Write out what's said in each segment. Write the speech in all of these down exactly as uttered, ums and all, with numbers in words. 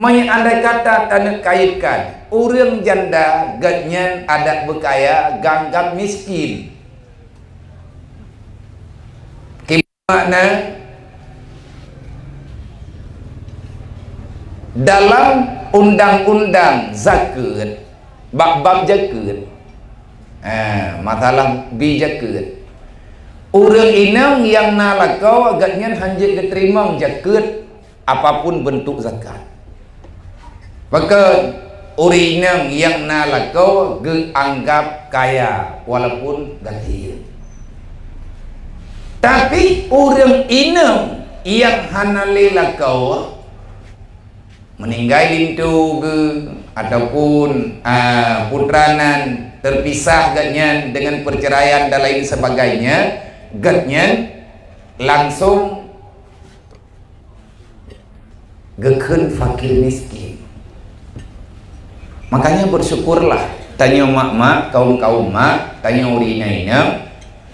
Meunyoe andai kata taneuk kaitkan, ureuëng janda geuhnyan adat beukaya, geuanggab miskin. Kiban makna, dalam undang-undang zakeuet, bak bab jakeuet, ha, masalah bi jakeuet, ureuëng inong nyang na lakoe geuhnyan hana jeuet geuteurimong jakeuet apapun bentuk zakat. Pakon, ureuëng inong nyang na lakoe geuanggab kaya walaupun gasien. Tapi ureuëng inong nyang hana lé lakoe, meuninggai linto geuh ataupun, a, putra nan terpisah geuhnyan dengan perceraian dan lain sebagainya, geuhnyan langsung geukheun fakir miskin. Makanya bersyukurlah tanyoe mak-mak, kaum-kaum mak, tanyoe ureuëng inong-inong,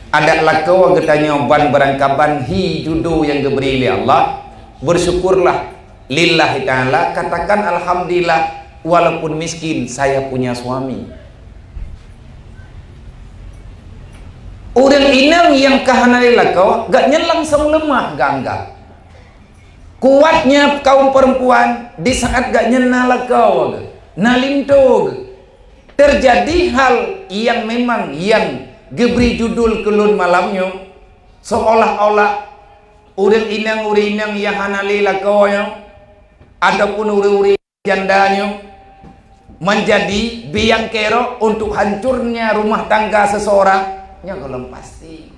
adat lakoe geutanyoe ban beurangkaban hi judo nyang geubri lé Allah. Bersyukurlah lillahi ta'ala, katakan, "Alhamdulillah, walaupun miskin, saya punya suami." Ureuëng inong nyang ka hana lé lakoe, geuhnyan langsung leumah geuanggab. Kuatnya kaum perempuan di saat geuhnyan na lakoe geuh, na linto geuh. Terjadi hal nyang memang nyang geubri judul keu lôn malam nyoe, seolah-olah ureuëng inong-ureuëng inong nyang hana lé lakoe nyoe ataupun ureuëng-ureuëng janda nyoe menjadi biang kerok untuk hancurnya rumah tangga seseorang, nyan gohlom pasti.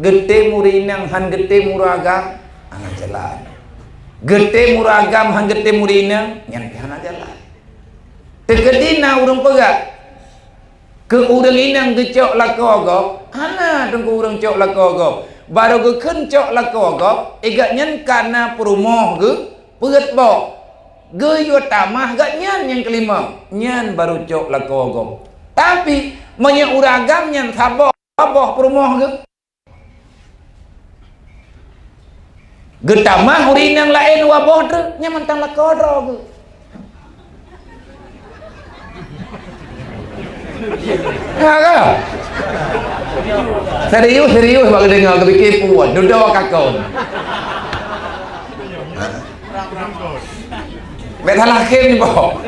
Geutem ureuëng inong hán geutem ureuëng agam, hana jalan. Geutem ureuëng agam hán geutem ureuëng inong, nyan pih hana jalan. Teukeudi na ureuëng peugah, keu ureuëng inong geucok lakoe gob, hana teungku ureuëng cok lakoe gob. Barô geukheun cok lakoe gob, i geuhnyan ka na peurumoh geuh peuet boh. Geuyue tamah geuhnyan nyang keulimong, nyan barô cok lakoe gob. Tapi, meunyoe ureuëng agam nyan saboh, saboh peurumoh geuh, geutamah ureuëng inong laén dua boh treuk, nyan mantong lakoe droe geuh. Ha ka? Serius, serius bak geudeungoe, geupike puon, dudoe kakon. Bèk salah khém nyoe boh.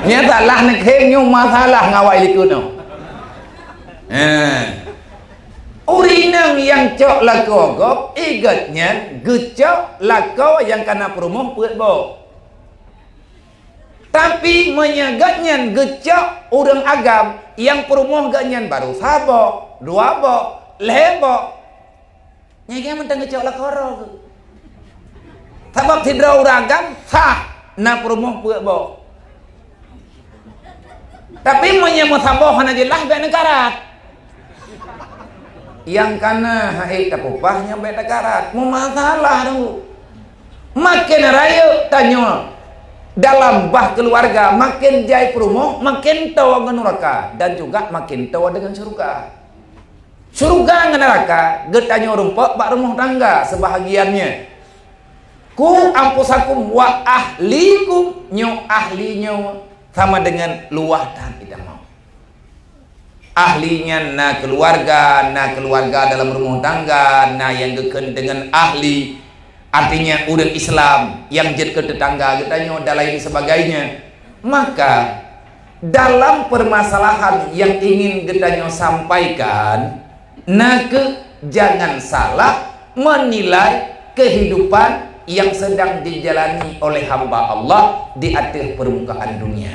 Nyan salah neukhém nyoe masalah ngon awak likot nyoe. Ha. Ureuëng inong nyang cok lakoe gob, i geuhnyan geucok lakoe nyang ka na peurumoh peuet boh. Tapi meunyoe geuhnyan geucok ureuëng agam nyang peurumoh geuhnyan barô saboh, dua boh, lhèe boh, nyan geuhnyan mantong geucok lakoe droe geuh. Sabab sidroe ureuëng agam sah na peurumoh peuet boh. Tapi meunyoe meusaboh hana jeulaih, bèk neukarat. Nyang ka na han ék tapeupah nyan bèk takarat. Meumasalah tu. Maken rayeuk tanyoe dalam bah keuluwarga, maken jai peurumoh, maken toe ngon nuraka dan juga maken toe deungon syeuruga. Syeuruga ngon nuraka geutanyoe rumpok bak rumoh tangga seubahagian nyan. Ku anfusakum wa ahlikum, nyoe ahli nyoe sama deungon luwah that itamong. Ahli nyan na keuluwarga, na keuluwarga dalam rumoh tangga, na nyang geukheun deungon ahli, artinya ureuëng Islam nyang jeuet keu teutangga geutanyoe dan lain sebagainya. Maka, dalam permasalahan nyang ingin geutanyoe sampaikan, na kheueh jangan salah menilai kehidupan yang sedang dijalani oleh hamba Allah di ateueh permukaan dunia.